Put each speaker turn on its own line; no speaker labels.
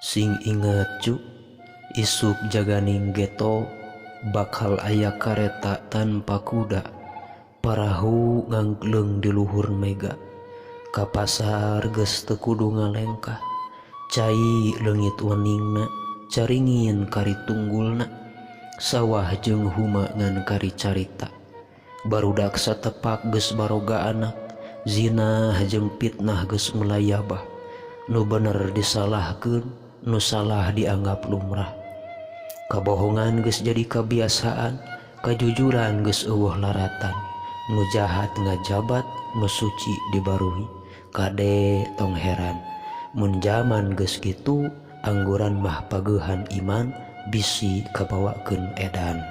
Sing inget cu, isuk jaganing geto bakal aya kareta tanpa kuda, parahu nganggleng di luhur mega. Ka pasar geus teu kudu ngalengkah, cai leungit weningna, caringin kari tunggulna, sawah jeung huma ngan kari carita. Barudak satepak geus baroga anak, zinah jeung fitnah geus mulayabah. Nu bener disalahkeun, nu salah dianggap lumrah. Kabohongan geus jadi kabiasaan, kajujuran geus eueuh laratan. Nu jahat ngajabat, nu suci dibaruhi. Kade tong heran mun jaman geus kitu, angguran mah pageuhan iman bisi kabawakeun edan.